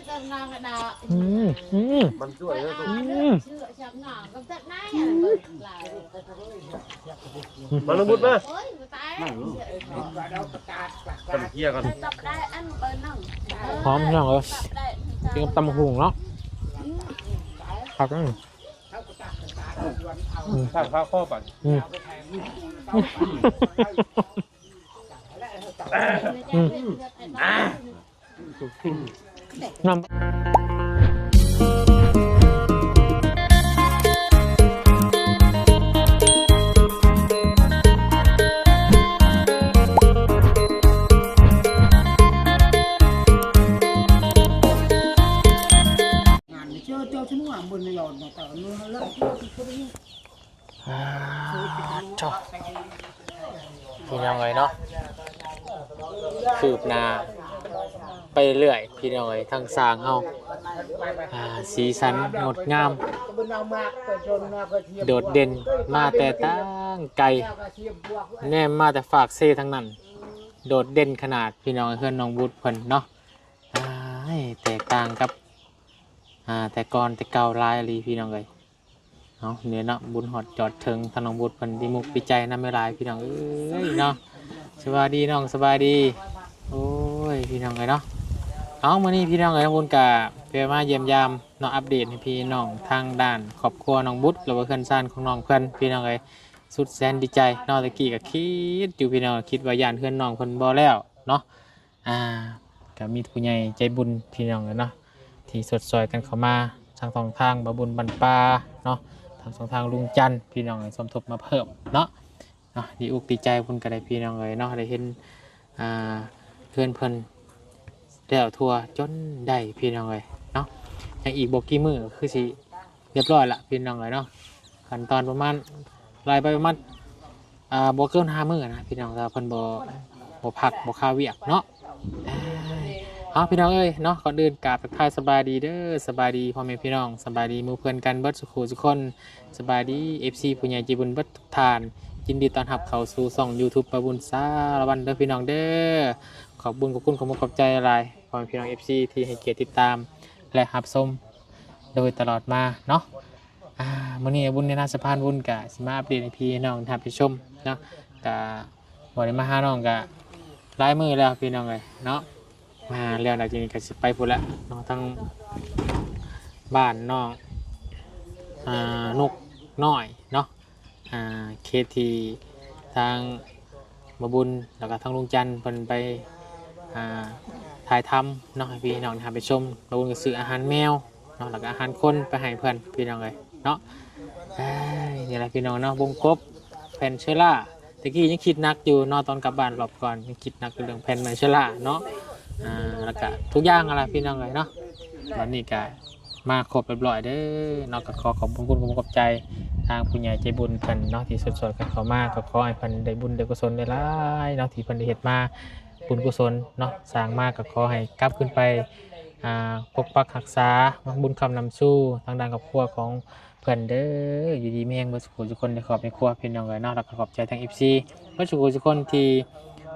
ອືມ ອືມ ມັນຊ່ວຍເດີ ອືມ ມາ ນ້ອງບຸດມາ ກັນເຄຍກ່ອນ ຫອມພີ່ນ້ອງເອີຍ ກິນກັບຕຳບັກຫຸ່ງເນາະ ຄັກນະ ອືມ ຖ້າພາຄໍບາດ ອືມ ອືມ ນ້ຳ ອ່າ ເຈົ້າ ພີ່ນ້ອງເອີຍເນາະ ຄືບໜ້າໄປເລື້ອຍພີ່ນ້ອງເອີຍ ທາງຊ່າງເຮົາ ອ່າ ສີສັນງົດງາມ ໂດດເດັ່ນມາແຕ່ຕ່າງໄກ ແນມມາແຕ່ຟາກເຊທາງນັ້ນ ໂດດເດັ່ນຂະໜາດພີ່ນ້ອງເອີຍ ເຮືອນນ້ອງບຸດເພິ່ນເນາະ ອ້າຍ ແຕກຕ່າງກັບ ອ່າ ແຕ່ກ່ອນແຕ່ເກົ່າຫຼາຍອີ່ຫຼີພີ່ນ້ອງເອີຍ. ເອົາ ນີ້ເນາະ ບຸນຮອດຈອດເຖິງ ທາງນ້ອງບຸດເພິ່ນດີມຸກດີໃຈນຳຫຼາຍໆ ພີ່ນ້ອງເອີຍເນາະ. ສະບາຍດີນ້ອງ ສະບາຍດີ. ໂອ້ຍ ພີ່ນ້ອງເອີຍເນາະ ເອົາ ມື້ນີ້ພີ່ນ້ອງເອີຍ ທາງບຸນກະແວ່ມາຢ້ຽມຢາມເນາະ ອັບເດດໃຫ້ພີ່ນ້ອງທາງດ້ານຄອບຄົວນ້ອງບຸດ ຫຼືວ່າເຮືອນຊານຂອງນ້ອງເພິ່ນ ພີ່ນ້ອງເອີຍ ສຸດແສນດີໃຈເນາະ. ແຕ່ກີ້ກະຄິດຢູ່ພີ່ນ້ອງ ຄິດວ່າຢ້ານເຮືອນນ້ອງເພິ່ນບໍ່ແລ້ວເນາະ. ອ່າ ກະມີຜູ້ໃຫຍ່ໃຈບຸນພີ່ນ້ອງເອີຍເນາະ ທີ່ຊົດຊ່ອຍກັນເຂົ້າມາ ທາງຊ່ອງທາງບ່າວບຸນບ້ານປ່າເນາະ ທາງຊ່ອງທາງລຸງຈັນ ພີ່ນ້ອງເອີຍ ສົມທົບມາເພີ່ມເນາະ. ເນາະ ດີອົກດີໃຈພຸ້ນກະໄດ້ພີ່ນ້ອງເອີຍເນາະ ໄດ້ເຫັນ ອ່າ ເຮືອນເພິ່ນແລ້ວທົ່ວຈົນໄດ້ພີ່ນ້ອງເອີຍເນາະ. ຍັງອີກບໍ່ກີ່ມື້ຄືຊິ ຮຽບຮ້ອຍລະພີ່ນ້ອງເອີຍເນາະ. ຂັ້ນຕອນປະມານ ໄລ່ໄປປະມານ ອ່າ ບໍ່ເກີນຫ້າມື້ນະພີ່ນ້ອງ ຖ້າເພິ່ນບໍ່ ບໍ່ພັກບໍ່ຄາວຽກເນາະ. ເອົາ ພີ່ນ້ອງເອີຍເນາະ ກ່ອນອື່ນກາບທັກທາຍສະບາຍດີເດີ ສະບາຍດີພໍ່ແມ່ພີ່ນ້ອງ ສະບາຍດີໝູ່ເພື່ອນກັນເບິດສູ່ຄູ່ສູ່ຄົນ ສະບາຍດີເອັຟຊີຜູ້ໃຫຍ່ໃຈບຸນເບິດທຸກທ່ານ. ຍິນດີຕ້ອນຮັບເຂົ້າສູ່ຊ່ອງຢູທູບ ບ່າວບຸນສາລະວັນເດີພີ່ນ້ອງເດີ. ຂອບບຸນຂອບຄຸນ ຂອບມຸກຂອບໃຈຫຼາຍໆ ພໍ່ແມ່ພີ່ນ້ອງເອັຟຊີທີ່ໃຫ້ກຽດຕິດຕາມ ແລະ ຮັບຊົມ ໂດຍຕະຫຼອດມາເນາະ. ອ່າ ມື້ນີ້ບຸນໃນນາມສະພານບຸນກະຊິມາອັບເດດໃຫ້ພີ່ໃຫ້ນ້ອງໄດ້ຮັບໄດ້ຊົມເນາະ. ກະບໍ່ໄດ້ມາຫານ້ອງກະຫຼາຍມື້ແລ້ວພີ່ນ້ອງເອີຍເນາະ. ມາແລ້ວ ຫຼັງຈາກນີ້ກະຊິໄປພຸ້ນແຫຼະເນາະ ທາງບ້ານນ້ອງ ອ່າ ນົກນ້ອຍເນາະ. ອ່າ ເຂດທີ່ທາງບ່າວບຸນ ແລ້ວກະທາງລຸງຈັນເພິ່ນໄປ ອ່າ ຖ່າຍທຳເນາະ ໃຫ້ພີ່ໃຫ້ນ້ອງໄດ້ຮັບໄດ້ຊົມ. ບ່າວບຸນກະຊື້ອາຫານແມວເນາະ ແລ້ວກະອາຫານຄົນໄປໃຫ້ເພິ່ນພີ່ນ້ອງເອີຍເນາະ. ເອີຍ ນີ້ແຫຼະພີ່ນ້ອງເນາະ ວົງກົບ ແຜ່ນເຊື້ອລາ. ແຕ່ກີ້ຍັງຄິດໜັກຢູ່ເນາະ ຕອນກັບບ້ານຮອບກ່ອນ ຍັງຄິດໜັກຢູ່ເລື່ອງແຜ່ນໄມ້ເຊື້ອລາເນາະ. ອ່າ ແລ້ວກະທຸກຢ່າງຫັ້ນລະພີ່ນ້ອງເອີຍເນາະ. ບັດນີ້ກະ ມາຄົບຮຽບຮ້ອຍເດີເນາະ. ກະຂໍຂອບຄຸນຂອບໃຈທາງຜູ້ໃຫຍ່ໃຈບຸນເພິ່ນເນາະ ທີ່ຊົດຊ່ອຍກັນເຂົ້າມາ. ກະຂໍໃຫ້ເພິ່ນໄດ້ບຸນໄດ້ກຸສົນຫຼາຍໆເນາະ ທີ່ເພິ່ນໄດ້ເຮັດມາ ບຸນກຸສົນເນາະ ສ້າງມາ. ກະຂໍໃຫ້ກັບຄືນໄປ ອ່າ ປົກປັກຮັກສາບຸນຄ້ຳນຳຊູທາງດ້ານຄອບຄົວຂອງເພິ່ນເດີ. ຢູ່ດີມີແຮງເບິດສູ່ຜູ້ສູ່ຄົນໃນຄອບໃນຄົວພີ່ນ້ອງເອີຍເນາະ. ແລ້ວກະຂອບໃຈທາງເອັຟຊີເບິດສູ່ຜູ້ສູ່ຄົນທີ່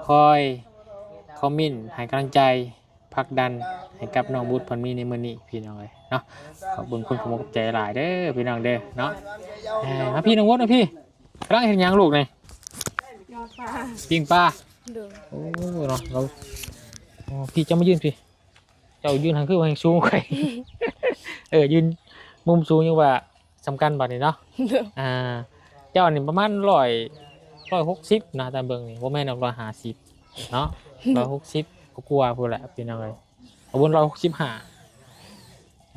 ຄອຍຄອມເມັນໃຫ້ກຳລັງໃຈ ຜັກດັນໃຫ້ກັບນ້ອງບຸດເພິ່ນມີໃນມື້ນີ້ພີ່ນ້ອງເອີຍເນາະ. ຂອບຄຸນຂອບໃຈຫຼາຍເດີພີ່ນ້ອງເດີເນາະ. ເອີ ມາພີ່ນ້ອງບົດ ມາພີ່ ກຳລັງເຮັດຫຍັງລູກນີ້? ປີ້ງປາ ໂດຍ ໂອ້ເນາະ ລາວ ໂອ້ ພີ່ເຈົ້າມາຢືນພີ່ ເຈົ້າຢືນຫັ້ນຄືວ່າແຮງສູງໄຄ ເອີ ຢືນມຸມສູງຍັງວ່າ ສ່ຳກັນບາດນີ້ເນາະ. ໂດຍ ອ່າ ເຈົ້ານີ້ປະມານຮ້ອຍ ຮ້ອຍຫົກສິບນະ ຕາມເບິ່ງນີ້ ບໍ່ແມ່ນດອກ ຮ້ອຍຫ້າສິບເນາະ ໂດຍ ຮ້ອຍຫົກສິບກວ່າໆພຸ້ນແຫຼະພີ່ນ້ອງເອີຍ. ເອົາບົນ ຮ້ອຍຫົກສິບຫ້າ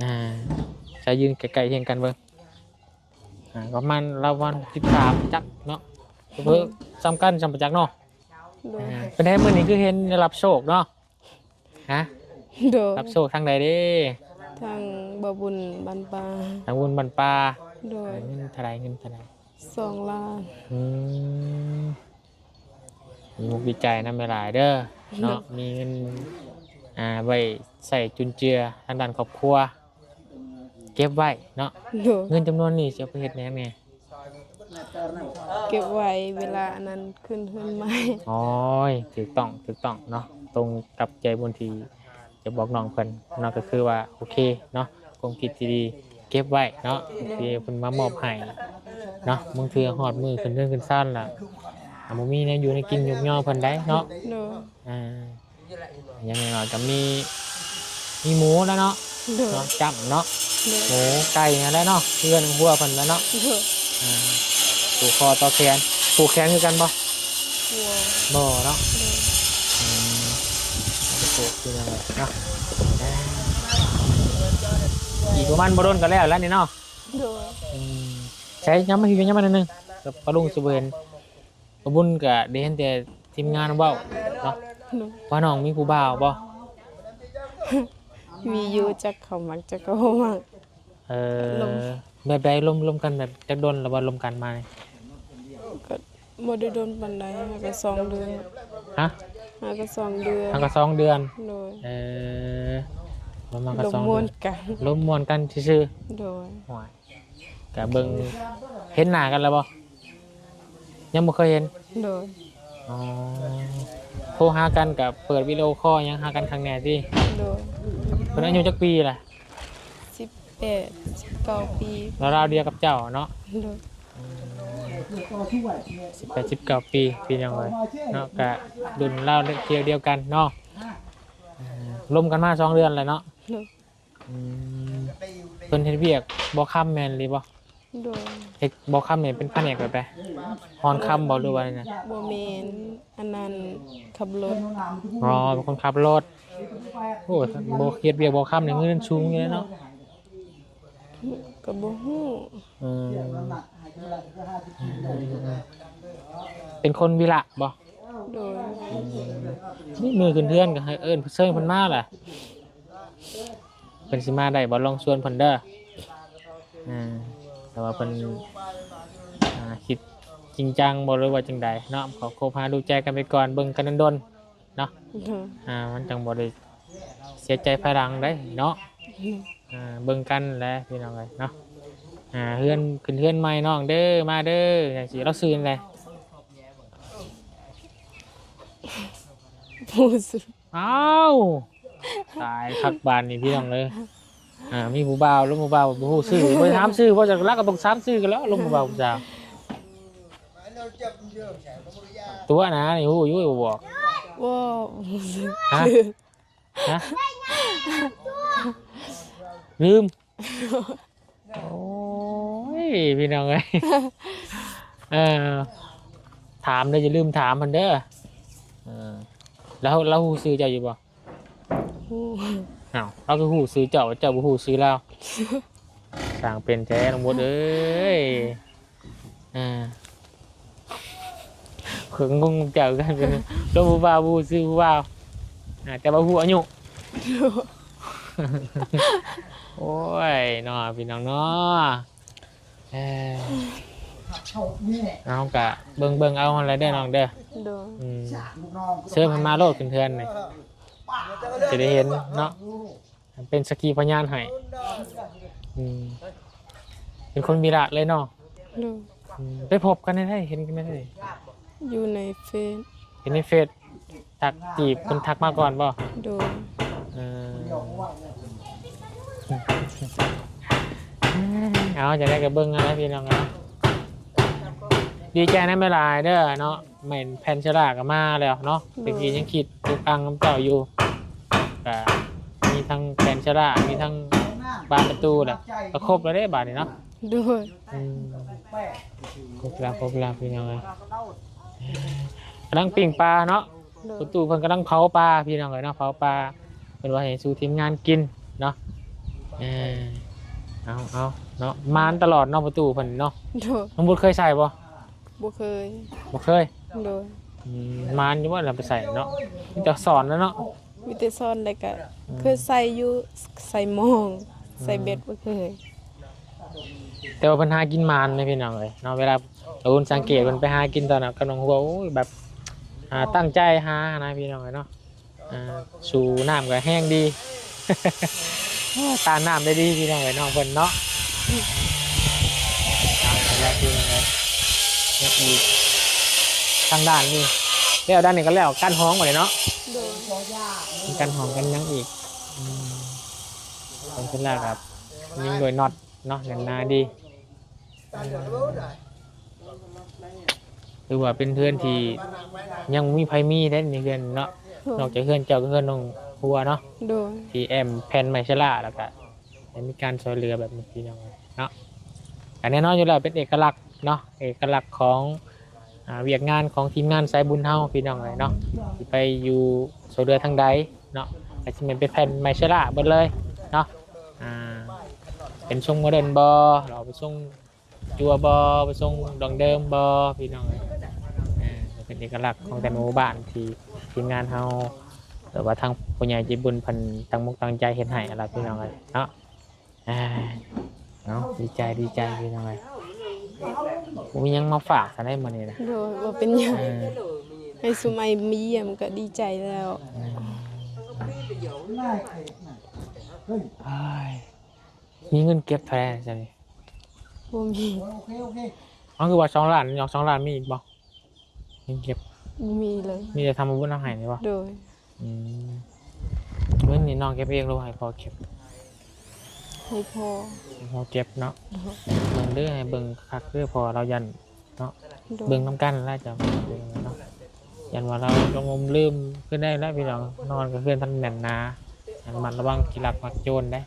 ອ່າ ໃຊ້ຢືນໃກ້ໆຮຽງກັນເບິ່ງ ອ່າ ປະມານ ລາວປະມານຫົກສິບສາມຈັກເນາະ ເພິ່ນສ່ຳກັນສ່ຳປະຈັກເນາະ. ໂດຍ ອ່າ ເປັນໃດມື້ນີ້ຄືເຫັນໄດ້ຮັບໂຊກເນາະ? ຮະ? ໂດຍ ຮັບໂຊກທາງໃດເດ້? ທາງບ່າວບຸນບ້ານປ່າ ທາງບຸນບ້ານປ່າ. ໂດຍ ເງິນເທົ່າໃດ? ເງິນເທົ່າໃດ? ສອງລ້ານ. ອືມ ດີມຸກດີໃຈນຳຫຼາຍໆເດີເນາະ ມີເງິນ ອ່າ ໄວ້ໃຊ້ຈຸນເຈືອທາງດ້ານຄອບຄົວ ເກັບໄວ້ເນາະ. ໂດຍ ເງິນຈຳນວນນີ້ຊິເອົາໄປເຮັດຫຍັງແດ່? ເກັບໄວ້ເວລາອັນນັ້ນຂຶ້ນເຮືອນໃໝ່. ໂອ້ຍ ຖືກຕ້ອງ ຖືກຕ້ອງເນາະ ຕົງກັບໃຈບຸນທີ່ ຈະບອກນ້ອງເພິ່ນເນາະ ກໍຄືວ່າໂອເຄເນາະ ຄວາມຄິດທີ່ດີເກັບໄວ້ເນາະ ທີ່ເພິ່ນມາມອບໃຫ້ເນາະ. ບາງເທື່ອຮອດມື້ຂຶ້ນເຮືອນຂຶ້ນຊານລະ ອ່າ ບໍ່ມີແນວຢູ່ແນວກິນຍົກຍໍເພິ່ນໄດ໋ເນາະ. ໂດຍ ອ່າ ຢ່າງໜ້ອຍໆກໍມີ ມີໝູແລ້ວເນາະ ໂດຍ ເນາະ ຈ້ຳເນາະ ໂດຍ ໝູໄກ່ຫັ້ນແຫຼະເນາະ ເຮືອນຄົວເພິ່ນແຫຼະເນາະ. ໂດຍ ອ່າ ຜູກຄໍຕໍ່ແຂນ ຜູກແຂນຄືກັນບໍ່? ບໍ່ ບໍ່ເນາະ. ໂດຍ ອືມ ເອົາໄປຜູກຄືຫຍັງເລີຍເນາະ. ອ່າ ອີກປະມານບໍ່ດົນກໍແລ້ວແລ້ວນີ້ເນາະ. ໂດຍ ອືມ ໃຊ້ຍາມມາ ຍາມມາໜ້ອຍໜຶ່ງ ກໍປະລຸງຊິບໍ່ເຫັນ. ປະບຸນກະໄດ້ເຫັນແຕ່ທີມງານເວົ້າເນາະ. ໂດຍ ວ່ານ້ອງມີຜູ້ບ່າວບໍ່? ມີຢູ່ ຈັກເຂົາມັກຈັກເຂົາບໍ່ມັກ. ເອີ ລົມ ແບບໃດ? ລົມ ລົມກັນແບບຈັກດົນແລ້ວບໍ່ ລົມກັນມານີ້? ກໍບໍ່ໄດ້ດົນປານໃດ ຫາກະສອງເດືອນ. ຮະ? ຫາກະສອງເດືອນ. ຫາກະສອງເດືອນ. ໂດຍ ເອີ ລົມມາກະສອງເດືອນ ລົມມ່ວນກັນ ລົມມ່ວນກັນຊື່ໆ. ໂດຍ ໂອ້ຍ ກະເບິ່ງ ເຫັນໜ້າກັນແລ້ວບໍ່? ຍັງບໍ່ເຄີຍເຫັນ. ໂດຍ ອໍ ໂທຫາກັນກະເປີດວິດີໂອຄໍຫຍັງຫາກັນຄັກແນ່ຕິ? ໂດຍ ເພິ່ນອາຍຸຈັກປີລະ? ສິບແປດ ສິບເກົ້າປີ ລາວໆດຽວກັບເຈົ້າເນາະ. ໂດຍ ອືມ ສິບແປດ ສິບເກົ້າປີ ພີ່ນ້ອງເອີຍເນາະ ກະລຸ້ນລາວດຽວກັນເນາະ. ອ່າ ລົມກັນມາສອງເດືອນແລ້ວເນາະ. ໂດຍ ອືມ ເພິ່ນເຮັດວຽກບໍ່ຄຳແມ່ນອີ່ຫຼີບໍ່? ໂດຍ ເຮັດບໍ່ຄຳນີ້ເປັນພະແນກແບບໃດ? ຮ່ອນຄຳບໍ່ ຫຼືວ່າແນວໃດ? ບໍ່ແມ່ນ ອັນນັ້ນ ຂັບລົດ. ອໍ ເປັນຄົນຂັບລົດ. ໂອ້ ບໍ່ ເຮັດວຽກບໍ່ຄຳນີ້ເງິນສູງຢູ່ເດເນາະ. ກໍບໍ່ຮູ້. ອືມ ເປັນຄົນວິລະບໍ່? ໂດຍ ອືມ ມີມື້ຂຶ້ນເຮືອນກໍໃຫ້ເອີ້ນເຊີນເພິ່ນມາລະ. ເພິ່ນຊິມາໄດ້ບໍ່ ລອງຊວນເພິ່ນເດີ. ອ່າ ແຕ່ວ່າເພິ່ນ ອ່າ ຄິດຈິງຈັງບໍ່ ຫຼືວ່າຈັ່ງໃດເນາະ ຂໍຄົບຫາດູໃຈກັນໄປກ່ອນ ເບິ່ງກັນດົນໆເນາະ. ໂດຍ ອ່າ ມັນຈັ່ງບໍ່ໄດ້ເສຍໃຈພາຍຫຼັງໄດ໋ເນາະ. ໂດຍ ອ່າ ເບິ່ງກັນແຫຼະພີ່ນ້ອງເອີຍເນາະ. ອ່າ ເຮືອນ ຂຶ້ນເຮືອນໃໝ່ນ້ອງເດີ ມາເດີ ຈັ່ງຊີ້. ລາວຊື່ຫຍັງໃດ? ບໍ່ຮູ້. ອ້າວ ຕາຍຄັກບາດນີ້ພີ່ນ້ອງເອີຍ. ອ່າ ມີຜູ້ບ່າວ ລົມຜູ້ບ່າວ ບໍ່ຮູ້ຊື່ ບໍ່ໄດ້ຖາມຊື່ ເພາະຈັກລັກກໍຕ້ອງຖາມຊື່ກັນແລ້ວ ລົມຜູ້ບ່າວຜູ້ສາວ. ຕົວະນະ ນີ້ຮູ້ຢູ່ບໍ່ບອກ? ບໍ່. ຮະ? ຮະ? ລືມ. ໂອ້ຍ ພີ່ນ້ອງເອີຍ ເອີ ຖາມເດີ ຢ່າລືມຖາມເພິ່ນເດີ. ເອີ ລາວ ລາວຮູ້ຊື່ເຈົ້າຢູ່ບໍ່? ຮູ້. ອ້າວ ລາວຄືຮູ້ຊື່ເຈົ້າ ເຈົ້າບໍ່ຮູ້ຊື່ລາວ? ຊ່າງເປັນແທ້ນ້ອງບົດເອີຍ. ອ່າ ຂ້ອຍກໍງົງນຳເຈົ້າຄືກັນ ລົມຜູ້ບ່າວ ບໍ່ຮູ້ຊື່ຜູ້ບ່າວ ອ່າ ແຕ່ວ່າຮູ້ອາຍຸ. ໂອ້ຍເນາະ ພີ່ນ້ອງເນາະ. ເອີ ເຮົາກະເບິ່ງໆເອົາຫັ້ນແຫຼະເດີນ້ອງເດີ. ໂດຍ ອືມ ເຊີນເພິ່ນມາໂລດຂຶ້ນເຮືອນນີ້ ຈະໄດ້ເຫັນເນາະ ເປັນສັກຂີພະຍານໃຫ້. ອືມ ເປັນຄົນວິລະເລີຍເນາະ. ໂດຍ ອືມ ໄປພົບກັນໄດ້ ເຫັນກັນໄດ້? ຢູ່ໃນເຟສ. ເຫັນໃນເຟສ ທັກຈີບ ເພິ່ນທັກມາກ່ອນບໍ່? ໂດຍ ເອີ ເອົາ ຈັ່ງໃດກໍເບິ່ງເອົາແຫຼະພີ່ນ້ອງເອີຍ. ດີໃຈນຳຫຼາຍໆເດີເນາະ ແມ່ນແຜ່ນເຊລາກໍມາແລ້ວເນາະ. ໂດຍ ແຕ່ກີ້ຍັງຄິດຢູ່ ອັງນຳເຈົ້າຢູ່ ກໍມີທັງແຜ່ນເຊລາ ມີທັງບານປະຕູແຫຼະ ກໍຄົບແລ້ວເດ້ບາດນີ້ເນາະ. ໂດຍ ອືມ ຄົບແລ້ວ ຄົບແລ້ວພີ່ນ້ອງເອີຍ. ກຳລັງປີ້ງປາເນາະ. ໂດຍ ປະຕູເພິ່ນກຳລັງເຜົາປາພີ່ນ້ອງເອີຍເນາະ ເຜົາປາ ເພິ່ນວ່າໃຫ້ສູ່ທີມງານກິນເນາະ. ເອີ ເອົາ ເອົາເນາະ ໝານຕະຫຼອດເນາະປະຕູເພິ່ນເນາະ. ໂດຍ ນ້ອງບຸດເຄີຍໃສ່ບໍ່? ບໍ່ເຄີຍ. ບໍ່ເຄີຍ. ໂດຍ ອືມ ໝານຢູ່ບໍ່ລະໄປໃສ່ເນາະ ມີແຕ່ສອນແລ້ວເນາະ. ມີແຕ່ສອນ ແລ້ວກະ ອືມ ເຄີຍໃສ່ຢູ່ ໃສ່ມອງ ອືມ ໃສ່ເບັດບໍ່ເຄີຍ. ແຕ່ວ່າເພິ່ນຫາກິນໝານເດ້ພີ່ນ້ອງເອີຍເນາະ. ເວລາຕາບຸນສັງເກດເພິ່ນໄປຫາກິນຕອນນັ້ນກັບນ້ອງຫົວ ໂອ້ຍ ແບບ ອ່າ ຕັ້ງໃຈຫານະພີ່ນ້ອງເອີຍເນາະ. ອ່າ ສູ້ນ້ຳກໍແຮງດີ ຕ້ານນ້ຳໄດ້ດີພີ່ນ້ອງເອີຍ ນ້ອງເພິ່ນເນາະ. ເອົາແລ້ວພີ່ນ້ອງເອີຍ ຍັງອີກທາງດ້ານນີ້ ແລ້ວດ້ານນີ້ກໍແລ້ວ ກັ້ນຫ້ອງບັດນີ້ເນາະ. ໂດຍ ມີກັ້ນຫ້ອງກັນຫຍັງອີກ. ເວລາກັບຍິງໂດຍນັອດເນາະ ແໜ້ນໜາດີ. ຖືວ່າເປັນເຮືອນທີ່ຍັງບໍ່ມີໃຜມີເດ້ໃນເຮືອນເນາະ ໂດຍ ນອກຈາກເຮືອນເຈົ້າກັບເຮືອນນ້ອງຫົວເນາະ ໂດຍ ທີ່ແອ້ມແຜ່ນໄມ້ຊະລາ ແລ້ວກະໄດ້ມີການຊ່ວຍເຫຼືອແບບນີ້ ພີ່ນ້ອງເນາະ. ກະແນ່ນອນຢູ່ແລ້ວ ເປັນເອກະລັກເນາະ ເອກະລັກຂອງ ອ່າ ວຽກງານຂອງທີມງານສາຍບຸນເຮົາ ພີ່ນ້ອງເອີຍເນາະ ຊິໄປຢູ່ຊ່ວຍເຫຼືອທາງໃດເນາະ ກະຊິແມ່ນເປັນແຜ່ນໄມ້ຊະລາເບິດເລີຍເນາະ. ອ່າ ເປັນຊົງໂມເດີນບໍ່ ຫຼືວ່າເປັນຊົງ ຈົວບໍ່ ປະສົງດັງເດີມບໍ່ ພີ່ນ້ອງເອີຍ. ເອີ ເປັນເອກະລັກຂອງແຕ່ລະໝູ່ບ້ານ ທີ່ທີມງານເຮົາ ຫຼືວ່າທາງຜູ້ໃຫຍ່ໃຈບຸນເພິ່ນຕັ້ງອົກຕັ້ງໃຈເຮັດໃຫ້ຫັ້ນລະ ພີ່ນ້ອງເອີຍເນາະ. ເອົາ ດີໃຈ ດີໃຈ ພີ່ນ້ອງເອີຍ. ບໍ່ມີຫຍັງມາຝາກຊັ້ນໃດມື້ນີ້ນະ. ໂດຍ ບໍ່ເປັນຫຍັງ ເອີ ໃຫ້ສຸໄມມາຢ້ຽມກໍດີໃຈແລ້ວ. ເອີ ເອີຍ ມີເງິນເກັບເທົ່າໃດຊັ້ນນີ້? ບໍ່ມີ. ເອົາ ຄືວ່າສອງລ້ານ ຍອກສອງລ້ານມີອີກບໍ່? ເງິນເກັບບໍ່ມີເລີຍ ມີແຕ່ທຳບຸນເອົາໃຫ້ນີ້ບໍ່? ໂດຍ. ອືມ ເງິນນີ້ນ້ອງເກັບເອງ ຫຼືວ່າໃຫ້ພໍ່ເກັບ? ໃຫ້ພໍ່ ໃຫ້ພໍ່ເກັບເນາະ. ໂດຍ. ເບິ່ງເດີ ໃຫ້ເບິ່ງຄັກເດີ ເພາະວ່າລາວຢ້ານເນາະ. ໂດຍ. ເບິ່ງນຳກັນລະ ເຈົ້າເບິ່ງເນາະ ຢ້ານວ່າລາວຫຼົງລືມຄືໄດ້ລະ ພີ່ນ້ອງ ນອນກາງຄືນທັງແໜ້ນໜາ ລະມັດລະວັງຂີ້ລັກມັກໂຈນເດ້.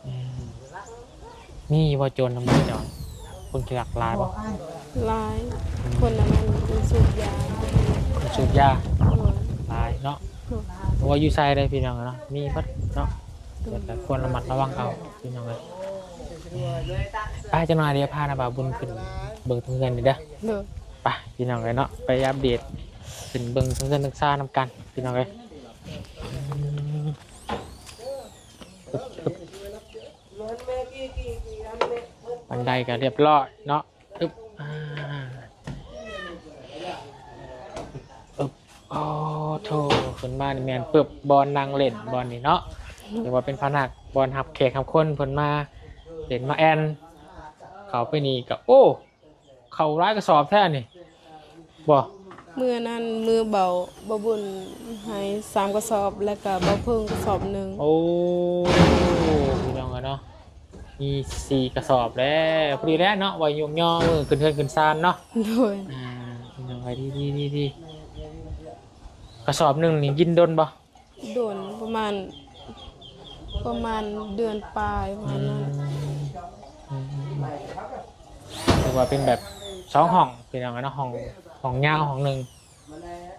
ເອີ ມີບໍ່ໂຈນນຳບ້ານເຈົ້າ? ຄົນຂີ້ລັກຫຼາຍບໍ່? ຫຼາຍ. ອືມ ຄົນອັນນັ້ນ ຄົນສູບຢາ ຄົນສູບຢາ. ໂດຍ. ຫຼາຍເນາະ. ໂດຍ. ບໍ່ວ່າຢູ່ໃສເດ້ ພີ່ນ້ອງເນາະ ມີເບິດເນາະ. ໂດຍ. ແຕ່ຄວນລະມັດລະວັງເອົາ ພີ່ນ້ອງເອີຍ. ໄປ ຈັກໜ່ອຍດຽວພານ້າບ່າວບຸນຂຶ້ນເບິ່ງເທິງເຮືອນນີ້ເດີ. ໂດຍ. ໄປ ພີ່ນ້ອງເອີຍເນາະ ໄປອັບເດດ ຂຶ້ນເບິ່ງເທິງເຮືອນເທິງຊານນຳກັນ ພີ່ນ້ອງເອີຍ. ອຶບ ອຶບ ບັນໄດກໍລຽບລ້ອຍເນາະ. ອຶບ ອາ ອຶບ ໂອ້ໂທ້ ຂຶ້ນມານີ້ແມ່ນປຶບ ບ່ອນນັ່ງຫຼິ້ນບ່ອນນີ້ເນາະ. ຖືວ່າເປັນພະນັກ ບ່ອນຮັບແຂກຮັບຄົນ ເພິ່ນມາຫຼິ້ນມາແອ່ນ. ເຂົ້າໄປນີ້ກໍ ໂອ້ ເຂົ້າຫຼາຍກະສອບແທ້ນີ້ບໍ່? ມື້ນັ້ນມື້ເບົາ ບ່າວບຸນໃຫ້ສາມກະສອບ ແລ້ວກະບ່າວເພິ່ງກະສອບໜຶ່ງ. ໂອ້ ພີ່ນ້ອງເອີຍເນາະ ມີສີ່ກະສອບແລ້ວ ພໍດີແລ້ວເນາະ ໄວ້ຍົກຍໍມື້ຂຶ້ນເຮືອນຂຶ້ນຊານເນາະ. ໂດຍ. ອ່າ ພີ່ນ້ອງເອີຍ ດີໆໆ ກະສອບໜຶ່ງນີ້ກິນດົນບໍ່? ດົນ ປະມານ ປະມານເດືອນປາຍ ປະມານນັ້ນ. ອືມ ອືມ ຖືວ່າເປັນແບບສອງຫ້ອງ ພີ່ນ້ອງເນາະ ຫ້ອງ ຫ້ອງຍາວຫ້ອງໜຶ່ງ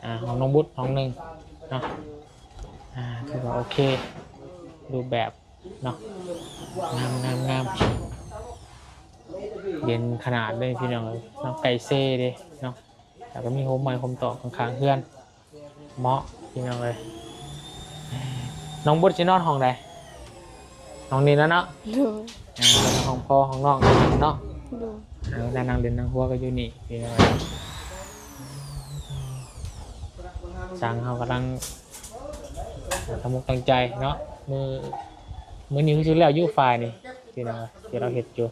ອ່າ ຫ້ອງນ້ອງບຸດຫ້ອງໜຶ່ງເນາະ. ອ່າ ຖືວ່າໂອເຄ ຮູບແບບເນາະ ງາມໆໆ ເຢັນຂະໜາດເລີຍ ພີ່ນ້ອງເອີຍເນາະ ໃກ້ເຊເດ້ເນາະ. ແລ້ວກໍມີໂຮມໄມ້ໂຮມຕອກຂ້າງໆເຮືອນ ເໝາະ ພີ່ນ້ອງເອີຍ. ນ້ອງບຸດຊິນອນຫ້ອງໃດ? ຫ້ອງນີ້ແຫຼະເນາະ. ໂດຍ. ອ່າ ເປັນຫ້ອງພໍ່ຫ້ອງນ້ອງເນາະ. ໂດຍ. ອ່າ ເວລານັ່ງຫຼິ້ນນັ່ງຫົວກໍຢູ່ນີ້ ພີ່ນ້ອງເອີຍ. ຊ່າງເຮົາກຳລັງຕັ້ງອົກຕັ້ງໃຈເນາະ ມື້ ມື້ນີ້ຄືຊິແລ້ວຢູ່ຝ້າຍນີ້ ພີ່ນ້ອງເອີຍ ທີ່ເຮົາເຮັດຢູ່.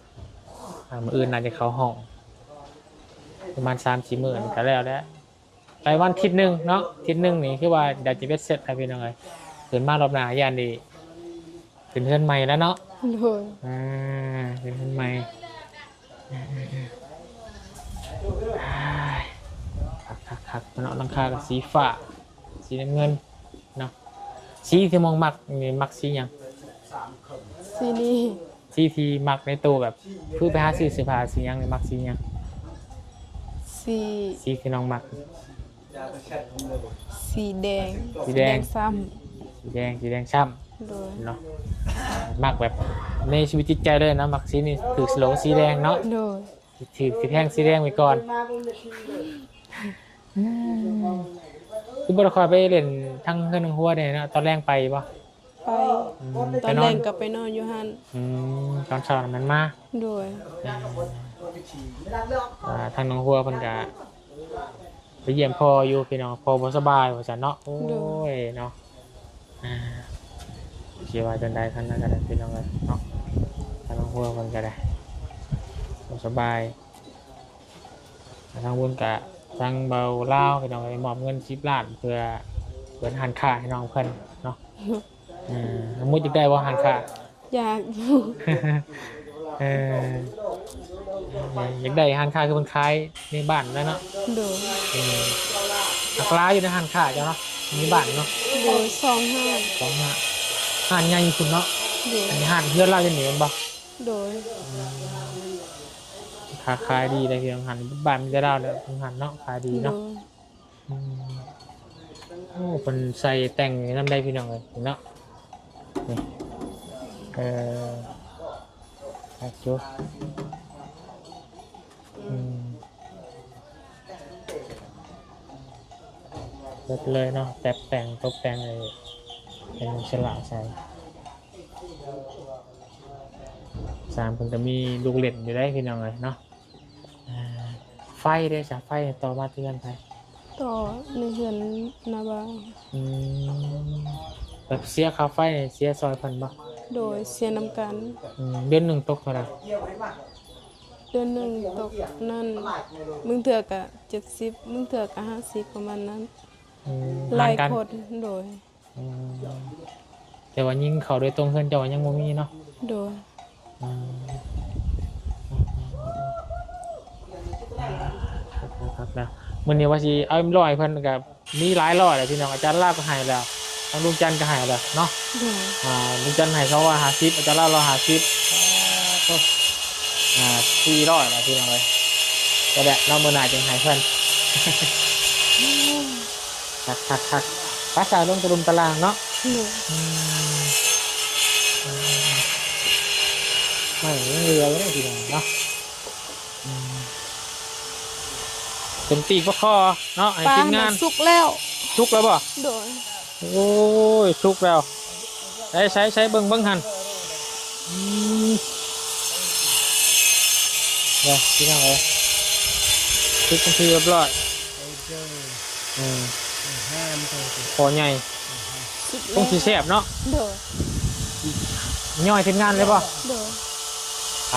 ອ່າ ມື້ອື່ນໜ້າຈະເຂົ້າຫ້ອງ ປະມານສາມສີ່ມື້ນີ້ກໍແລ້ວແຫຼະ. ໄປວັນທິດໜຶ່ງເນາະ ທິດໜຶ່ງນີ້ຄືວ່າດຽວຈະເບັດເສັດແລ້ວ ພີ່ນ້ອງເອີຍ. ຂຶ້ນມາຮອບໜ້າຢ້ານໄດ້ຂຶ້ນເຮືອນໃໝ່ແລ້ວເນາະ. ໂດຍ. ອ່າ ຂຶ້ນເຮືອນໃໝ່. ຄັກໆໆເນາະ ຫຼັງຄາກໍສີຟ້າ ສີນ້ຳເງິນເນາະ. ສີທີ່ນ້ອງມັກນີ້ ມັກສີຫຍັງ? ສີນີ້. ສີທີ່ມັກໃນໂຕ ແບບ ຄືໄປຫາຊື້ເສື້ອຜ້າສີຫຍັງນີ້ ມັກສີຫຍັງ? ສີ ສີທີ່ນ້ອງມັກ. ສີແດງ. ສີແດງ. ສີແດງຊ້ຳ. ສີແດງ ສີແດງຊ້ຳ. ໂດຍ. ເນາະ ມັກແບບໃນຊີວິດຈິດໃຈເລີຍເນາະ ມັກສີນີ້ ຖືກສະໂລກັບສີແດງເນາະ. ໂດຍ. ຖືກ ຖືກແທງສີແດງໄວ້ກ່ອນ. ອືມ ຄືບໍ່ໄດ້ຄ່ອຍໄປຫຼິ້ນທາງເຮືອນນ້ອງຫົວແດ່ເນາະ ຕອນແລງໄປບໍ່? ໄປ. ອືມ ຕອນແລງກໍໄປນອນຢູ່ຫັ້ນ. ອືມ ຕອນເຊົ້ານັ້ນມາ. ໂດຍ. ອືມ ອ່າ ທາງນ້ອງຫົວເພິ່ນກະໄປຢ້ຽມພໍ່ຢູ່ ພີ່ນ້ອງ ພໍ່ບໍ່ສະບາຍວ່າຊັ້ນເນາະ. ໂອ້ຍ ໂດຍ ເນາະ. ອ່າ ຊິວ່າຈັ່ງໃດ ທາງນັ້ນກໍໄດ້ ພີ່ນ້ອງເອີຍເນາະ ທາງນ້ອງຫົວເພິ່ນກໍໄດ້ບໍ່ສະບາຍ. ທາງບຸນກະ ທາງເບົາລາວ ພີ່ນ້ອງເອີຍ ມອບເງິນສິບລ້ານ ເພື່ອເປີດຮ້ານຄ້າໃຫ້ນ້ອງເພິ່ນເນາະ. ເອີ ນ້ອງມຸດຢາກໄດ້ບໍ່ຮ້ານຄ້າ? ຢາກຢູ່. ເອີ ຢາກໄດ້ຮ້ານຄ້າຄືເພິ່ນຂາຍໃນບ້ານນັ້ນເນາະ. ໂດຍ. ເອີ ຫຼັກຫຼາຍຢູ່ໃນຮ້ານຄ້າເຈົ້າເນາະ ໃນບ້ານເນາະ. ໂດຍ ສອງຮ້ານ. ສອງຮ້ານ. ຮ້ານໃຫຍ່ພຸ້ນເນາະ. ໂດຍ. ອັນນີ້ຮ້ານເຮືອນລາວຢູ່ນີ້ແມ່ນບໍ່? ໂດຍ. ອືມ ຄ້າຂາຍດີເດ້ພີ່ນ້ອງ ຮ້ານ ບ້ານມີແຕ່ລາວແຫຼະ ຮ້ານເນາະ ຂາຍດີເນາະ. ໂດຍ. ອືມ ໂອ້ ເພິ່ນໃສ່ແຕ່ງນຳໄດ້ພີ່ນ້ອງເອີຍເນາະ. ນີ້ ເອີ ຄັກຢູ່. ອືມ ເບິດເລີຍເນາະ ແປັບແຕ່ງ ຕົກແຕ່ງ ເອີ ເປັນສະຫຼະໃສ່. ຊ່າງເພິ່ນກະມີລູກຫຼິ້ນຢູ່ເດ້ພີ່ນ້ອງເອີຍເນາະ. ອ່າ ໄຟເດ້ຊະ ໄຟຕໍ່ມາແຕ່ເຮືອນໃຜ? ຕໍ່ໃນເຮືອນນ້າບ່າວ. ອືມ ແບບເສຍຄ່າໄຟນີ້ເສຍຊ່ອຍເພິ່ນບໍ່? ໂດຍ ເສຍນຳກັນ. ອືມ ເດືອນໜຶ່ງຕົກເທົ່າໃດ? ເດືອນໜຶ່ງຕົກນັ້ນ ບາງເທື່ອກະເຈັດສິບ ບາງເທື່ອກະຫ້າສິບ ປະມານນັ້ນ. ອືມ ຫຼາຍຄົນ. ໂດຍ. ອືມ ແຕ່ວ່າຍິງເຂົ້າໂດຍຕົງເຮືອນເຈົ້າຍັງບໍ່ມີເນາະ? ໂດຍ. ອືມ ຄັກໆ ແລ້ວ ມື້ນີ້ວ່າຊິເອົາເອັມຮ້ອຍເພິ່ນກະມີຫຼາຍຮ້ອຍແລ້ວພີ່ນ້ອງ ອາຈານລາວກະໃຫ້ແລ້ວ ທາງລຸງຈັນກະໃຫ້ແລ້ວເນາະ. ໂດຍ. ອ່າ ລຸງຈັນໃຫ້ສອງຮ້ອຍຫ້າສິບ ອາຈານລາວຮ້ອຍຫ້າສິບ ອ່າ ສີ່ຮ້ອຍແລ້ວພີ່ນ້ອງເອີຍ. ກະໄດ້ເນາະ ມື້ໜ້າຈຶ່ງໃຫ້ເພິ່ນ. ຄັກໆໆ ໄປຊະ ລົງຕະລຸມຕະລາງເນາະ. ໂດຍ. ອືມ ໄມ້ຍັງເຫຼືອຢູ່ເດ້ພີ່ນ້ອງເນາະ. ອືມ ເປັນປີກປາຄໍ່ເນາະ ໃຫ້ທີມງານ. ປາຫັ້ນນະສຸກແລ້ວ. ສຸກແລ້ວບໍ່? ໂດຍ. ໂອ້ຍ ສຸກແລ້ວ. ໃສໆໆ ເບິ່ງ ເບິ່ງຫັ້ນ. ອືມ ເດີພີ່ນ້ອງເອີຍ ສຸກເປັນທີ່ຮຽບຮ້ອຍ. ເອີ ອືມ ຄໍ່ໃຫຍ່ ສຸກແລ້ວ ຄົງຊິແຊບເນາະ. ໂດຍ. ຍ່ອຍທີມງານເລີຍບໍ່? ໂດຍ. ໄປ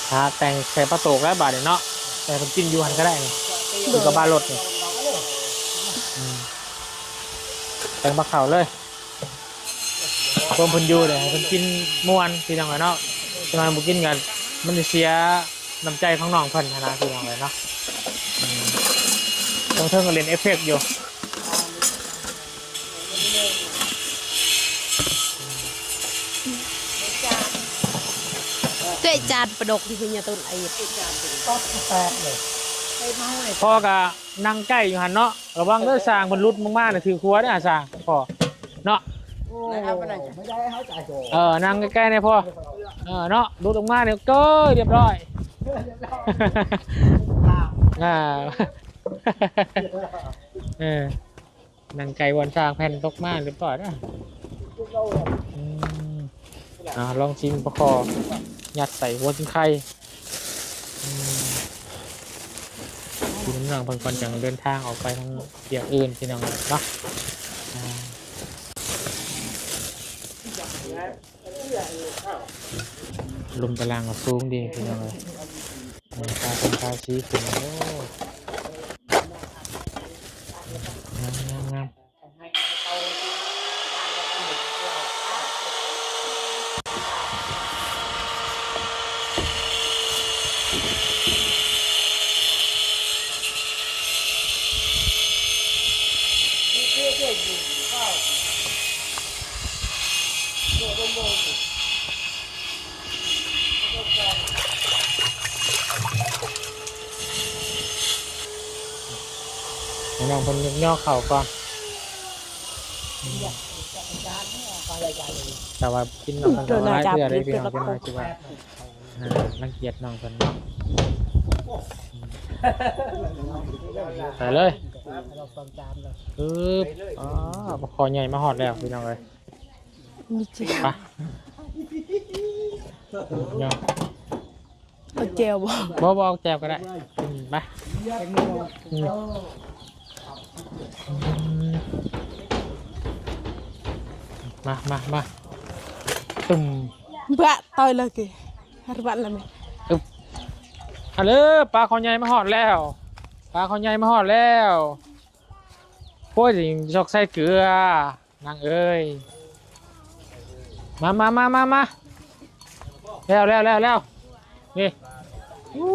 ຖ້າແຕ່ງໃສ່ປາໂຕກແລ້ວບາດນີ້ເນາະ ແຕ່ເພິ່ນກິນຢູ່ຫັ້ນກະໄດ້ນີ້. ໂດຍ. ຢູ່ກັບບ້ານລົດນີ້. ອືມ ແຕ່ງປາເຂົ້າເລີຍ. ພວກເພິ່ນຢູ່ເດ້ ໃຫ້ເພິ່ນກິນມ່ວນພີ່ນ້ອງເອີຍເນາະ. ຄັນວ່າບໍ່ກິນກະມັນຊິເສຍນ້ຳໃຈຂອງນ້ອງເພິ່ນຫັ້ນນະພີ່ນ້ອງເອີຍເນາະ. ອືມ ເທິງໆກະຫຼິ້ນເອັບເຟັກຢູ່. ເຕະຈານປະດົກທີ່ເພິ່ນຍາຕົ້ນໄອ. ພໍ່ກະນັ່ງໃກ້ຢູ່ຫັ້ນເນາະ. ລະວັງເດີ ຊ່າງເພິ່ນຫຼຸດລົງມານະ ຖືກຫົວເດີ ຊ່າງພໍ່ເນາະ. ນັ່ງໃກ້ໆແດ່ພໍ່. ເອີ ເນາະ ຫຼຸດລົງມານີ້ ໂອ້ຍ ຮຽບຮ້ອຍ. ອ່າ ເອີ ນັ່ງໃກ້ບ່ອນຊ່າງແຜ່ນຕົກມາ ຮຽບຮ້ອຍເດີ. ອືມ ອ່າ ລອງຊິມປາຄໍ່ ຍັດໃສ່ຫົວຊິງໄຄ. ອືມ ກິນນ້ຳເພິ່ນກ່ອນຈັ່ງເດີນທາງອອກໄປທາງວຽກອື່ນພີ່ນ້ອງເນາະ. ອ່າ ລົມຕາລ່າງກະສູງດີພີ່ນ້ອງເອີຍ. ອ່າ ທາເປັນທາສີຂຶ້ນ ໂອ້ ງາມໆໆ. ໃຫ້ນ້ອງເພິ່ນຍົກຍໍເຂົ້າກ່ອນ. ແຕ່ວ່າກິນນ້ຳເພິ່ນກະຫຼາຍເທື່ອເດ້ພີ່ນ້ອງ ເພິ່ນອາດຊິວ່າ ອ່າ ລັງກຽດນ້ອງເພິ່ນເນາະ. ໄປເລີຍ. ອື ອໍ ປາຄໍ່ໃຫຍ່ມາຮອດແລ້ວພີ່ນ້ອງເອີຍ. ໄປ ເອົາແຈ່ວບໍ່? ບໍ່ ບໍ່ເອົາແຈ່ວກະໄດ້. ອືມ ໄປ ອືມ ມາ ມາ ມາ ຕຶມ ບະ ຕ່ອຍລະເກ ຮັດບັດລະແມ່. ອຶບ ອາເລີ ປາຄໍ່ໃຫຍ່ມາຮອດແລ້ວ ປາຄໍ່ໃຫຍ່ມາຮອດແລ້ວ. ໂອ້ຍ ຊິຊອກໃສ່ເກືອ ນາງເອີຍ. ມາ ມາ ມາ ມາ ມາ ແລ້ວ ແລ້ວ ແລ້ວ ແລ້ວ ນີ້ ໂອ້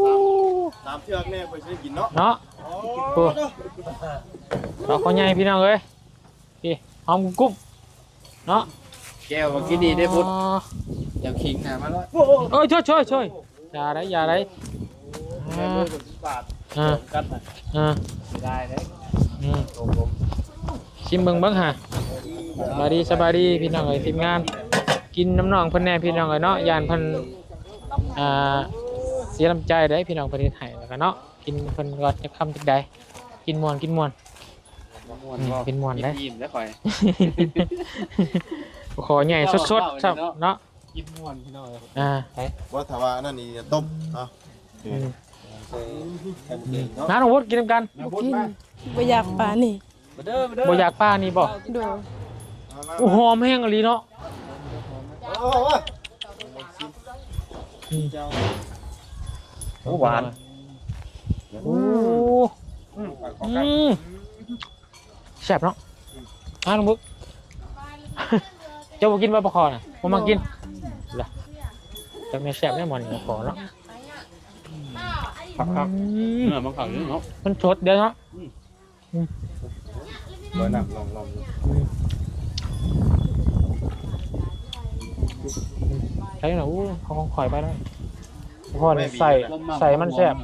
ຕາມເທື່ອແນ່ ເພິ່ນຊິໄດ້ກິນເນາະ ເນາະ ໂອ້ ໂອ້ ເອົາ ຂໍໃຫຍ່ພີ່ນ້ອງເອີຍ ນີ້ ຫອມກຸບໆ ເນາະ ແກ້ວເມື່ອກີ້ນີ້ໄດ້ພຸດ ອໍ ຈຳຂີງໜ້າມາແລ້ວ ໂອ້ຍ ໂອ້ຍ ໂອ້ຍ ຢ່າໄດ໋ ຢ່າໄດ໋ ອ່າ ອ່າ ອ່າ ເສຍດາຍເດ້ ອືມ ຊິມເບິ່ງເບິ່ງຫາ ສະບາຍດີ ສະບາຍດີພີ່ນ້ອງເອີຍ ທີມງານ ກິນນຳນ້ອງເພິ່ນແດ່ພີ່ນ້ອງເອີຍເນາະ ຢ້ານເພິ່ນ ອ່າ ເສຍນ້ຳໃຈເດ້ພີ່ນ້ອງ ເພິ່ນເຮັດໃຫ້ ແລ້ວກໍເນາະ ກິນເພິ່ນກໍຈັກຄຳຈັກໃດ ກິນມ່ວນ ກິນມ່ວນ ມ່ວນ ອືມ ບໍ່ ກິນມ່ວນເດ້ ກິນອີ່ມແລ້ວຂ້ອຍ ຂໍໃຫຍ່ສົດໆ ຊ້ຳເນາະ ກິນມ່ວນພີ່ນ້ອງເອີຍ ອ່າ ບໍ່ ຖ້າວ່າອັນນັ້ນນີ້ຕົ້ມເນາະ ອືມ ເອີ ໃສ່ໝູແດງເນາະ ນ້ານ້ອງບົດກິນນຳກັນ ບໍ່ກິນ ບໍ່ຢາກປານນີ້ ມາເດີ ມາເດີ ບໍ່ຢາກປານນີ້ບໍ່ ໂດຍ ໂອ້ ຫອມແຮງອີ່ຫຼີເນາະ ໂອ້ ອືມ ໂອ້ ຫວານ ໂອ້ ອືມ ອືມ ແຊບເນາະ ອ່າ ນ້ອງບຶກ ເຈົ້າບໍ່ກິນບໍ່ປາຄໍ່ນະ ບໍ່ມັກກິນ ລະ ຈັກແມ່ນແຊບແນ່ໝໍນີ້ປາຄໍ່ເນາະ ຄັກໆ ອືມ ເນື້ອມັນຄັກຢູ່ເນາະ ມັນສົດເດ້ເນາະ ອືມ ອືມ ບໍ່ ນ້ຳລອງ ລອງ ອືມ ໃສ່ນະ ໂອ້ ເອົາຂອງຂ້ອຍໄປນະ ພໍ່ນີ້ໃສ່ ໃສ່ມັນແຊບ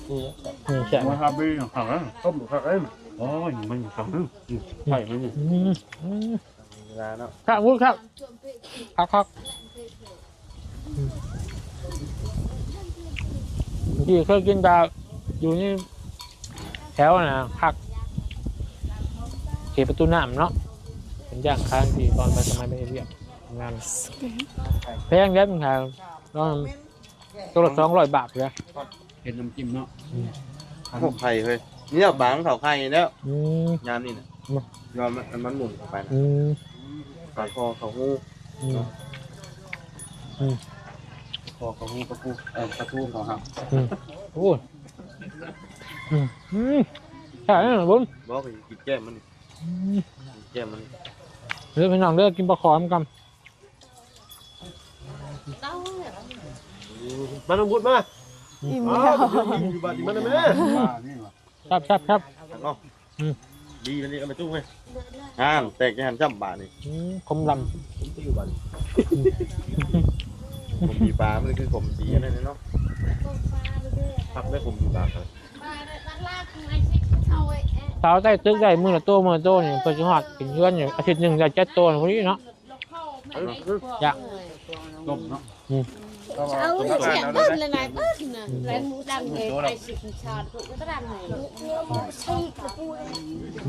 ນີ້ ນີ້ແຊບ ວ່າຮັບດີນະ ຄັກເດ້ ຕົ້ມຄັກເດ້ ໂອ້ຍ ມັນຄັກເດ້ ໃສ່ມັນນີ້ ອືມ ອືມ ເວລາເນາະ ຄັກ ໂອ້ຍ ຄັກ ຄັກໆ ອືມ ເມື່ອກີ້ເຄີຍກິນແຕ່ຢູ່ນີ້ ແຖວນັ້ນນະ ຄັກ ເຂດປະຕູນ້ຳເນາະ ເປັນຢ່າງຄາງທີ່ຕອນໄປສະໄໝໄປເຮັດວຽກ ງານແພງເດ້ ມັນຂາຍ ໂຕລະສອງຮ້ອຍບາດເດ້ ເຮັດນ້ຳຈິ້ມເນາະ ອືມ ເຂົ້າໄຂ່ເຮີ້ຍ ນີ້ເອົາບາງເຂົ້າໄຂ່ແລ້ວ ອືມ ຍາມນີ້ນະ ຍອມມັນ ມັນໝຸ່ນເຂົ້າໄປນະ ອືມ ປາຄໍ່ເຂົ້າຫູ ອືມ ເນາະ ອືມ ຄໍ່ເຂົ້າຫູປາປູ ເອີ ປາທູເຂົ້າຫາ ອືມ ໂອ້ຍ ອືມ ອືມ ແຊບເດ້ ບຸນ ບໍ່ ກິນແກ້ມມັນ ອືມ ກິນແກ້ມມັນ ເດີພີ່ນ້ອງເດີ ກິນປາຄໍ່ນຳກັນ ມານ້ອງບຸດມາ ອີ່ມແລ້ວ ອ້າວ ກິນຢູ່ບາດນີ້ມານຳແມ່ ແຊບໆໆ ເນາະ ອືມ ດີ ອັນນີ້ກໍໄປຈຸ້ງເວີຍ ອ່າ ແຕກຢູ່ຫັ້ນຈ້ຳບາດນີ້ ອືມ ຂົມດຳ ຂົມດີປາ ມັນຄືຂົມດີອັນນັ້ນເນາະ ຄັກໄດ້ຂົມດີປາ ສາວໃຕ້ຕຶກໄດ້ມື້ລະໂຕ ມື້ລະໂຕນີ້ ເພິ່ນຊິຮອດເປັນເດືອນຢູ່ ອາທິດໜຶ່ງໄດ້ເຈັດໂຕພໍດີເນາະ ຢາກ ຕົ້ມເນາະ ອືມ ເອົາເອົາເອົາເອົາເອົາເອົາ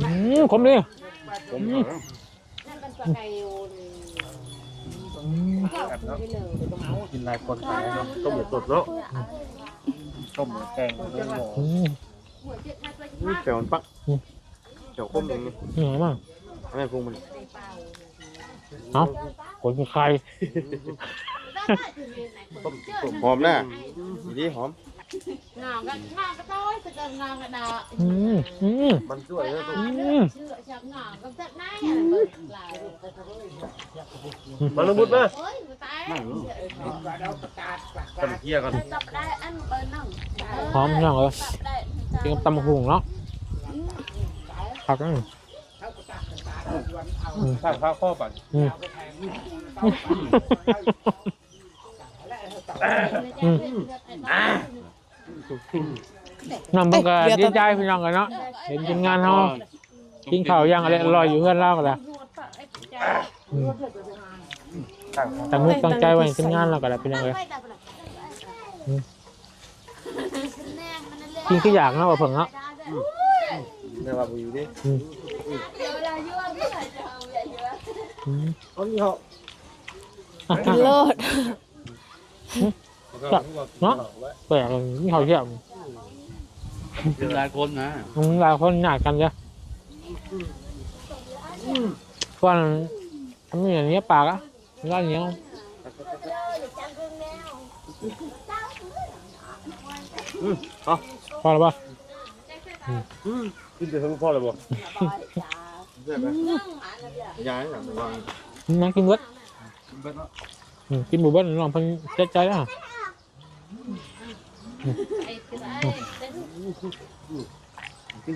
ອືມ ຂົມດີ ຂົມ ອືມ ອືມ ກິນຫຼາຍຄົນຕາຍເນາະ ຕົ້ມສົດເນາະ ອືມ ຕົ້ມແກງ ອືມ ອືມ ແຈ່ວມັນປັກ ອືມ ແຈ່ວຂົມຢ່າງນີ້ ອືມ ມາ ອັນນັ້ນປຸງມັນ ເອົາ ຄົນໄຂ່ ຫອມນະ ດີໆ ຫອມ ອືມ ອືມ ມັນຊ່ວຍເດີ ອືມ ມາລະມຸດມາ ມາ ກັນເກຍກັນ ຫອມພີ່ນ້ອງເອີຍ ກິນກັບຕຳບັກຫຸ່ງເນາະ ຄັກນະ ອືມ ຂ້າວ ຂ້າວ ຂ້ອບາດ ອືມ ອືມ ນ້ອງເພິ່ນກໍດີໃຈພີ່ນ້ອງເອີຍເນາະ ເຫັນທີມງານເຮົາກິນເຂົ້າຢ່າງອະແລະອະລ່ອຍຢູ່ເຮືອນລາວກໍໄດ້ ອືມ ຕັ້ງອົກຕັ້ງໃຈໄວ້ທີມງານລາວກໍໄດ້ພີ່ນ້ອງເອີຍ ອືມ ກິນຄືຢາກເນາະ ວ່າເພິ່ງເນາະ ອືມ ແຕ່ວ່າບໍ່ຢູ່ເດ້ ອືມ ອືມ ເອົານີ້ເຮົາ ກິນໂລດ ແຊບເນາະ ແປກ ກິນເຂົ້າແຊບ ກິນຫຼາຍຄົນນະ ອືມ ຫຼາຍຄົນຍາກກັນເດີ້ ອືມ ກ່ອນ ທຳນີ້ເນຍປາກອະ ຮ້ານໜຽວ ອືມ ພໍ ພໍແລ້ວບໍ່? ອືມ ກິນແຕ່ເຖິງພໍແລ້ວບໍ່? ແຊບໄໝ? ຢາຍຫຍັງວາງ ນ້ອງກິນເບິດ ເບິດເນາະ ອືມ ກິນບໍ່ເບິດນ້ອງເພິ່ນເສຍໃຈແລ້ວ ອື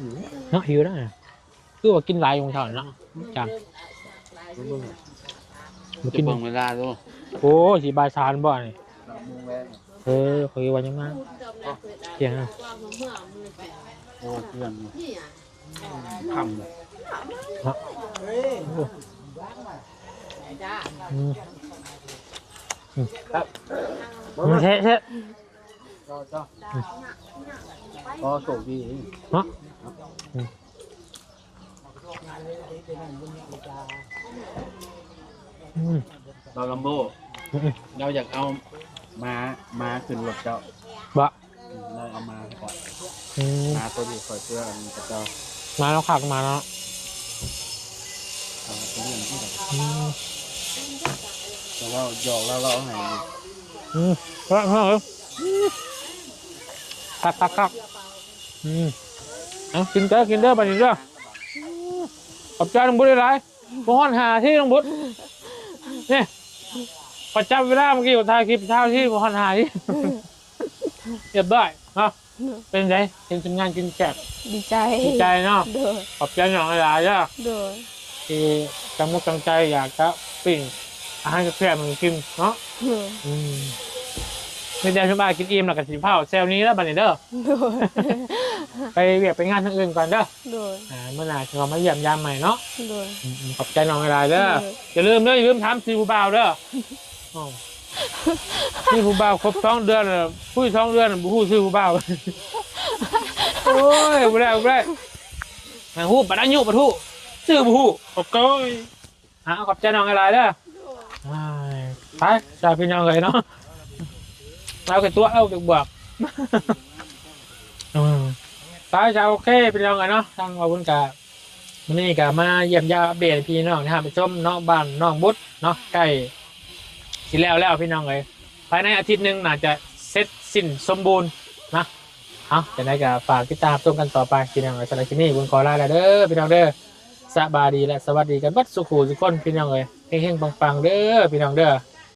ມ ເນາະ ຫິວແລ້ວ ຄືວ່າກິນຫຼາຍຢູ່ເຊົ້າເນາະ ຈານ ບໍ່ກິນ ເບິ່ງເວລາດູ ໂອ້ ຊິບ່າຍສາມບໍ່ນີ້ ເອີ ຂ້ອຍວ່າຍັງມາ ທ່ຽງນະ ໂອ້ ທ່ຽງ ຄ່ຳເນາະ ອືມ ອືມ ແຊະໆ ເຈົ້າ ເຈົ້າ ອືມ ອໍ ໂຊກດີເນາະ ອືມ ອືມ ບ່າວລຳໂບ ອືມ ລາວຢາກເອົາມ້າ ມ້າຂຶ້ນລົດເຈົ້າ ບໍ່ ອືມ ລາວເອົາມ້າໃຫ້ຂ້ອຍ ອືມ ມ້າໂຕນີ້ຂ້ອຍເຊື່ອອັນນີ້ເຈົ້າ ມ້າລາວຄັກມ້າເນາະ ເອົາໄປລ້ຽງທີ່ໃດ ອືມ ແຕ່ວ່າຢອກລາວ ລາວເອົາໃຫ້ ອືມ ຄັກໆໆ ອືມ ເອົາ ກິນເດີ ກິນເດີ ບາດນີ້ເດີ ອືມ ຂອບໃຈນ້ອງບຸດຫຼາຍໆ ບໍ່ຮອດຫ້ານາທີນ້ອງບຸດ ນີ້ ຂ້ອຍຈັບເວລາເມື່ອກີ້ ຂ້ອຍຖ່າຍຄລິບຊາວນາທີ ບໍ່ຮອດຫ້ານາທີ ຮຽບຮ້ອຍເນາະ ເປັນໃດ ເຫັນທີມງານກິນແຊບ ດີໃຈ ດີໃຈເນາະ ໂດຍ ຂອບໃຈນ້ອງຫຼາຍໆເດີ ໂດຍ ທີ່ຕັ້ງອົກຕັ້ງໃຈຢາກຈະປີ້ງອາຫານແຊບໆໃຫ້ກິນເນາະ ໂດຍ ອືມ ມີແຕ່ຊຸມອ້າຍກິນອີ່ມແລ້ວກໍຊິຟ້າວແຊວໜີແລ້ວບາດນີ້ເດີ ໂດຍ ໄປວຽກໄປງານທາງອື່ນກ່ອນເດີ ໂດຍ ອ່າ ມື້ໜ້າຊິເຂົ້າມາຢ້ຽມຢາມໃໝ່ເນາະ ໂດຍ ອືມ ຂອບໃຈນ້ອງຫຼາຍໆເດີ ໂດຍ ຢ່າລືມເດີ ຢ່າລືມຖາມຊື່ຜູ້ບ່າວເດີ ອ້າວ ມີຜູ້ບ່າວຄົບສອງເດືອນ ຄຸຍສອງເດືອນ ບໍ່ຮູ້ຊື່ຜູ້ບ່າວ ໂອ້ຍ ບໍ່ໄດ້ ບໍ່ໄດ້ ຫາຮູ້ບັດອາຍຸ ບັດຮູ້ ຊື່ບໍ່ຮູ້ ໂອ້ຍ ອ່າ ຂອບໃຈນ້ອງຫຼາຍໆເດີ ໂດຍ ໄປ ຊາວພີ່ນ້ອງເອີຍເນາະ ລາວກໍຕົວະ ເອົາບວກ ອືມ ໄປ ຊາວ ໂອເຄ ພີ່ນ້ອງເອີຍເນາະ ທາງບ່າວບຸນກະ ມື້ນີ້ກໍມາຢ້ຽມຢາມອັບເດດໃຫ້ພີ່ນ້ອງໄດ້ຮັບໄດ້ຊົມເນາະ ບ້ານນ້ອງບຸດເນາະ ໃກ້ຊິແລ້ວແລ້ວພີ່ນ້ອງເອີຍ ພາຍໃນອາທິດໜຶ່ງໜ້າຈະເສັດສິ້ນສົມບູນນະ ເອົາ ຈັ່ງໃດກໍຝາກຕິດຕາມຮັບຊົມກັນຕໍ່ໄປພີ່ນ້ອງເອີຍ ສຳລັບຄລິບນີ້ບຸນຂໍລາແລ້ວເດີພີ່ນ້ອງເດີ ສະບາຍດີ ແລະ ສະຫວັດດີກັນເບິດສູ່ຄູ່ສູ່ຄົນພີ່ນ້ອງເອີຍ ເຮັງໆ ປັງໆ ເດີພີ່ນ້ອງເດີ.